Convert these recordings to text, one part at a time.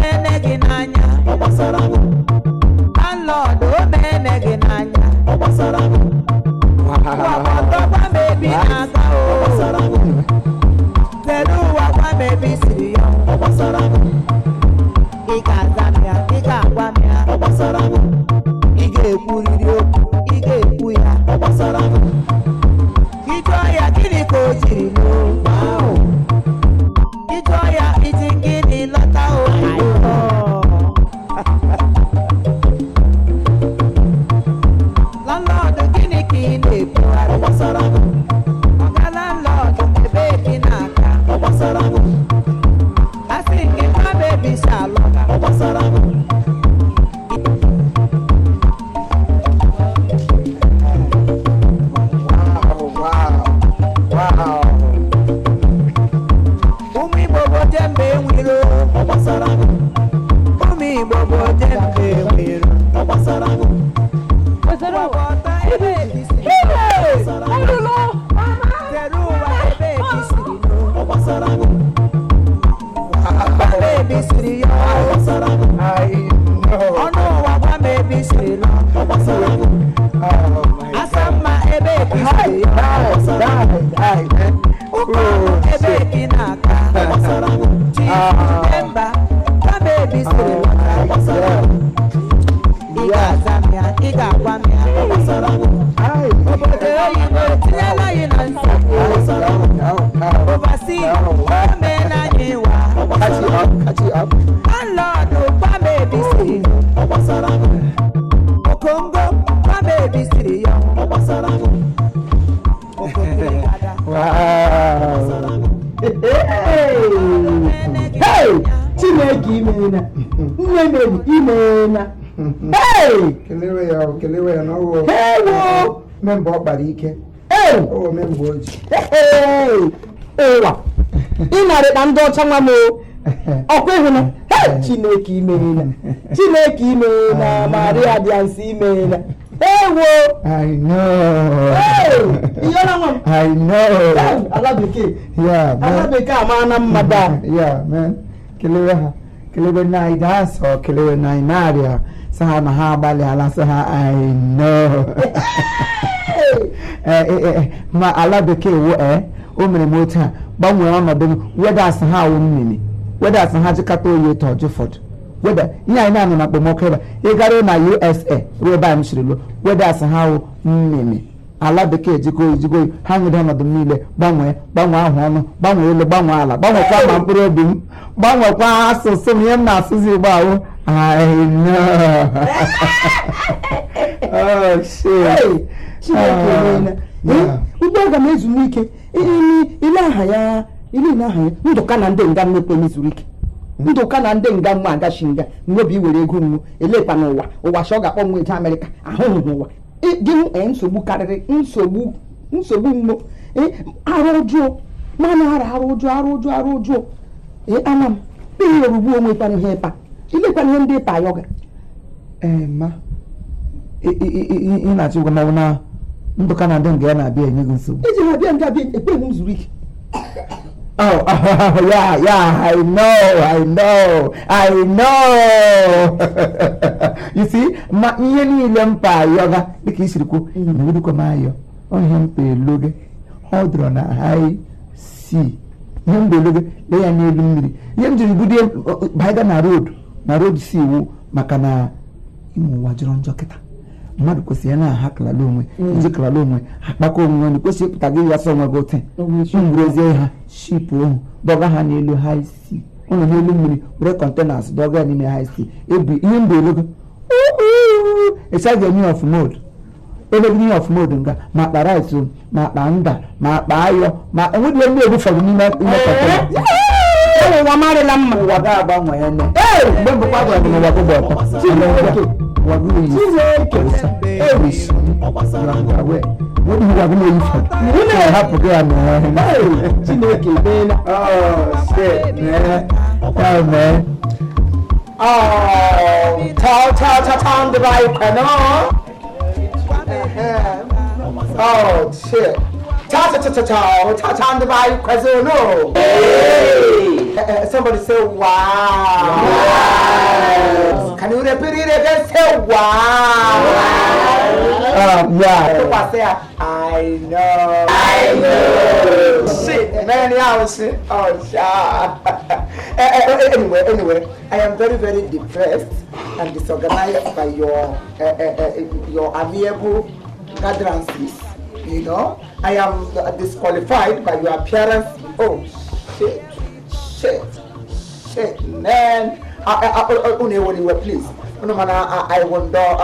mene gị n'anya. Landlord, o mene gị n'anya. Ụwa ọtọ gwa m ebe ị na-aga o. Zere ụwa gwa m ebe i siri ya. Ị ga-aza m ya, ị ga-agwa m ya. Ị ga-ekwurịrị okwu, ị ga-ekwu ya. Ị jụọ ya gịnị ka o jiri lụọ? Ị jụọ ya iji gịnị lọta o? Landlord, gịnị ka ị na-ebugharị? Ọga landlord, ebee ka ị na-aga? Asị gị gwa m ebe i si alọta. Wow. Ụmụ Igbo bụ jembe enwiro. Ụmụ Igbo bụ jembe enwiro. Ụwa bụ ọtọ ebe ka i siri. Zere ụwa ebe ka i siri lụọ. Gwa m ebe i siri ya. I know. Ọnụ ụwa, gwa m ebe i siri lụọ. Oh my. Asa mma, ebe ka i siri ya. Die, die, die. Ụka ọnụ, ebe ka ị na-aga? Chief Demba, gwa m ebe i siri lọta. Ị ga-aza m ya, ị ga-agwa m ya. Obodo oyibo etinyela anyị na nsogbu. Overseas, o meela anyị wa. Catch you up, catch you up. Landlord, gwa m ebe i siri. Okongo, gwa m ebe i siri ya. Okokiri gada. Wow. Hey! Chineke imeela! Nne Mary, imeela! Hey! Kelewe ya, o, kelewe ya na ọwụ Ewo! memba ọ kpara ike. Hey! O memba o ji. Hey! Ụwa ịnarịkpa ndị ọcha nwa m o, ọkwa ịhụna. Hey! Chineke imeela! Chineke imeela! Maria dị nsọ, imeela! Ewo! I know. Hey! Iyọla nwa m. I know. Hey! Ala bekee. Yeah, Ala man. bekee amaana mmadụ a. Yeah, man. Kelewe ha. Kelewe Naija sọ, kelewe Naịjirịa. Sị ha na ha agbalịala, sị ha I know. Eh, eh, eh, ma ala bekee wo o mere m otu a gbanwee ọnọdụ m. Weather ha awụ mmiri, weather ha jikọta oyi otu ọjụ fọdụ weather ihe anyị na-anọ na okpomọkụ ebe a. Ị gara na USA ruo ebe anyị siri luo, weather ha awụ mmiri. Ala bekee jikọ oyi, jikọ oyi, ha nwere ọnọdụ m niile gbanwee, gbanwee ahụ ọnụ, gbanwee elu, gbanwee ala, gbanwekwa ma mkpụrụ obi m, gbanwekwa asụsụ m. Ihe m na-asụzi Igbo ahụ, I know. Oh shit. Hey! Chineke emeela. Ugbu aga m ezumike ile aha ya, ile aha ya Ndụka na ndị nga mmekwe mezuru ike. Ndụka na ndị nga mma agachi nga mmebi iwere ego mmu elekwa n'ụwa. Ụwa sị ọ ga-akpọ m eje Amerịka ahụhụ ụwa. Gị hụ nsogbu karịrị nsogbu, nsogbu mmo. Arụ ọjọọ mana ara arụ ọjọọ, arụ ọjọọ, arụ ọjọọ. Ama m n'ihi orugbu onwekwana ihe ịpa ilekwana ihe ndị ịpa ayọga. Ee, ma ị na-achọ ịgwa m ọ bụ na Ndụka na ndị nga ya na-abịa enye gị nsogbu? Iji ha bịa nga bịa ekweghị m zuru ike. Oh, yeah, I know, I know, I know. You see, ma ihe niile mpa ayọga dịka isiri kwu na-ewurukwa m ayọ ọ ihe mpa elu gị ọ dọrọ na high sea. Ihe mba elu gị lee ya n'elu mmiri. Ihe m jiri budie baiga na road, na road sea wu maka na ime ụwa jọrọ njọ kịta. Mmadụ kwesịrị ya na-aha kalala onwe iji kalala onwe akpakọ onwe ọnụ, kwesịrị ịpụta gị ya sọ onwe gị ote mgburezie ha ship ohu dọga ha n'elu high sea ụlọ n'elu mmiri, were containers dọga ya n'ime high sea ebu ihe mba elu gị ịcha ga-eme off mode ebe gị ihe off mode nga ma akpa rice o, ma akpa nda, ma akpa ayọ, ma enweghị ndị ebu fọdụ n'ime ime container. Ụwa marịla mma. Ụwa ga-agbanwe ya nne mgbe mbụkwa gwara gị na ụwa gị gba ọtọ. Chineke. Ụwa gị oyi. Chineke. Ụwa gị na-eyi fọdụ hapụ gị ya mee. Chineke emeela. Oh shit, man. Oh man. Oh, ta ta ta ta the right no. Oh shit. Cha cha cha cha cha cha cha ndị be anyị kwezonu. Somebody say wow. Wow. Can you repeat it again? Say wow. Wow. Yeah. Tụkwasị ya, I know. I know. Shit, man, yeah, shit. Oh, yeah. Anyway, I am very, very depressed and disorganized by your amiable gatherings. You know, I am disqualified by your appearance. Oh, shit, shit, shit, man. Unu eweliwe, please. Unu mana I wonder,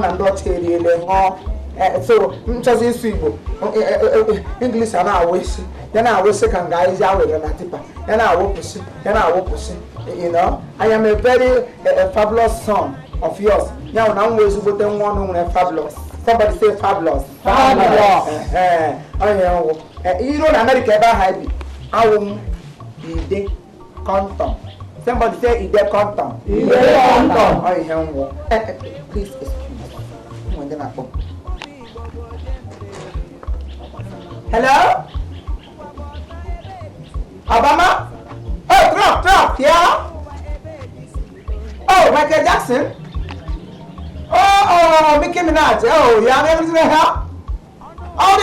na ndị ọcha eriele ṅụọ. So m chọzi ịsụ Igbo, English a na-awụ isi ya na-awụsị ka nga anyị ji awere na tipa ya na-awụpụsị ya na-awụpụsị. I am a very fabulous son of yours. Ya na m wee ezigbote nwa ọnụ nwere fabulous. Somebody say fabulous. Fabulous. Onye nwụ iro na America ebe ahụ bi awụ m ide kọntọm. Somebody say ide kọntọm. Ide kọntọm. Ọ ihe nwụ. Please excuse me. Ndị na-akpọ. Hello? Obama? Oh, Trump, Trump, yeah? Oh, Michael Jackson? Oh, Nicki Minaj. Oh, yeah, I'm able to help. Oh,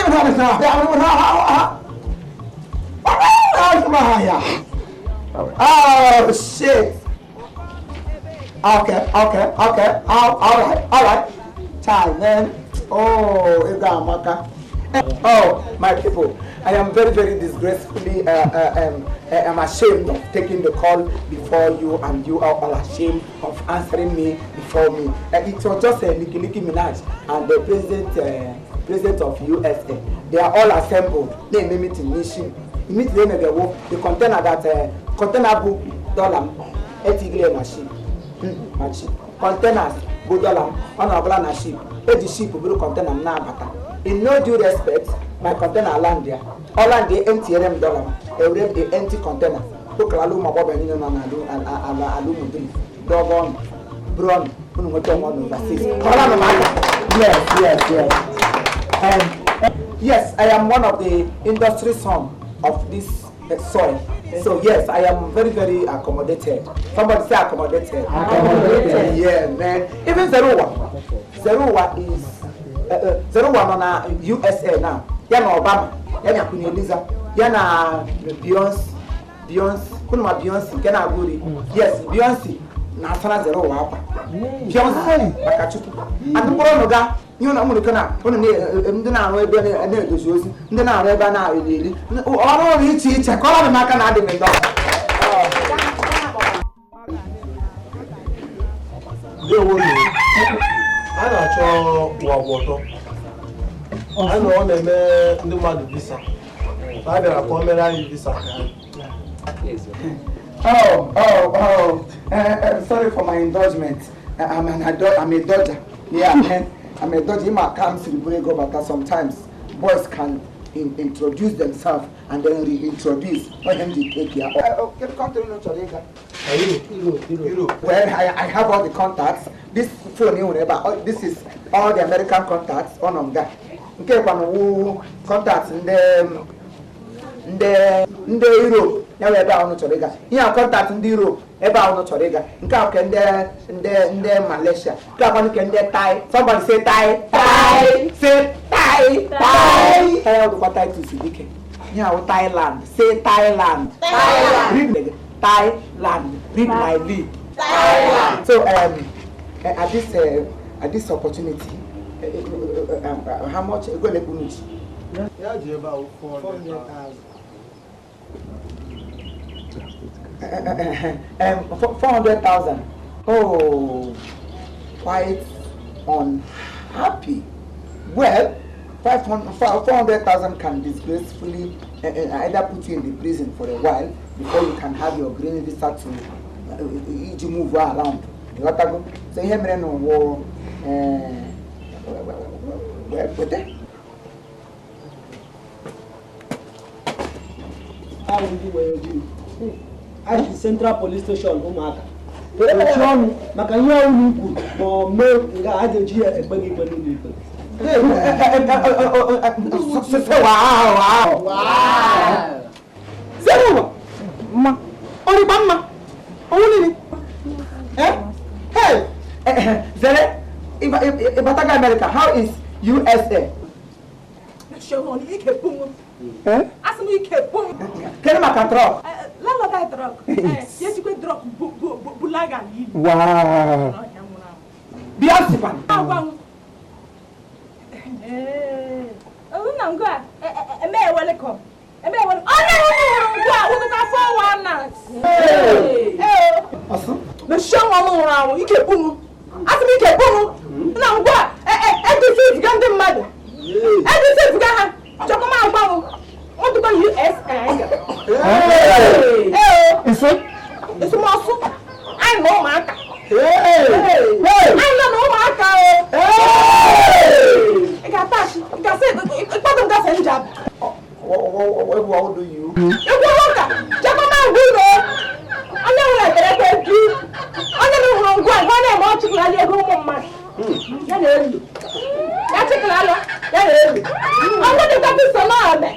oh, shit. Okay. Oh, all right. Time, man. Oh, it's Amaka. Oh, my people, I am very, very disgracefully, I'm ashamed of taking the call before you, and you are all ashamed of answering me before me. It was just Nicki Minaj and the president of USA. They are all assembled. They name it in mission. Immediately, the container that container book dollar, 80 na ship, containers bu dollar, on a na ship. 80 ship will container na bata. In no due respect, my container land there. All land the empty RM dollar, a the empty container. Put my bob and alu dog on, brown, overseas. Yes. Yes, I am one of the industry son of this soil. So yes, I am very, very accommodated. Somebody say accommodated. Accommodated. Yeah, man. Even Zeruwa. Zeruwa is Zeruwa nọ na USA now. Ya na Obama, ya na Queen Eliza, ya na Beyonce, Beyonce, ma Beyonce nke na-agụri. Yes, Beyonce na-asara Zeruwa akwa. Beyonce maka Chukwu. And mkpụrụ ọnụ ga ihe na ụmụ na ụnụ ndị na-arụ ebe na-edozi ozi, ndị na-arụ ebe a na-eri eri, ọrụ ọrụ iche iche ka ọ dị m aka na adị m ndọ. A na-achọ ụwa ọtọ. A na ọ na-eme ndị mmadụ visa. A bịara ka o mere anyị visa ka Oh. Sorry for my indulgement. I'm a dodger. Yeah, man. I'm a dodger. In my camps, but sometimes boys can introduce themselves and then reintroduce. For him to take care. Europe. Well, I have all the contacts. This phone, you this is all the American contacts on that. Okay, contacts in the Europe. Ya wee ebe ahụ chọrọ ịga. Ihe a contact ndị Europe ebe ahụ chọrọ ịga. Nke a nke ndị Malaysia. Nke akwa nke ndị Thai. Somebody say Thai. Thai. Say Thai. Thai. Thai ọdụkwa Titus dike. Ihe ahụ Thailand. Say Thailand. Thailand. Read Thailand. Read my lip. Thailand. So at this opportunity, how much ego le kunu ji? Ya ji ebe ahụ 400,000. 400,000. Oh, quite unhappy. Well, 400,000 can disgracefully either put you in the prison for a while before you can have your green visa to move around. You got to go. So here, no, wait. How would you wear your Central Police Station, Umuaka? Maka ihe ọnụ ikwu ma ọ mee nga a ga-eji ya ekpe gị ikpe n'ụlọ ikpe. Zere ụwa mma ọrịkwa mma ọnwụ niile. Hey, Zere, ịbataga America, how is USA? Kedu maka truck? Wow. Bịa sikwa. Mechie nwa m nwụrụ anwụ ike kpụrụ asị m ike kpụrụ na ngwa egosi eziga ndị mmadụ egosi eziga ha chọkwa m agwa m ọdụkọ USA. Nso? Esomọsụ anyị na ụmụaka anyị nọ na ụmụaka o ị ga-atachi ị ga-asị ịkpọdụ m gafee njab egwu ụka chọkwa m agwa ụlọ onye nwere ekereke ju onye na hụrụ ngwa ngwa na-eme ọ chịkọrọ ego ụmụ mmadụ ya na-elu ya chịkọrọ alụ ya na-elu ọnwụ dịka biso n'ọbẹ.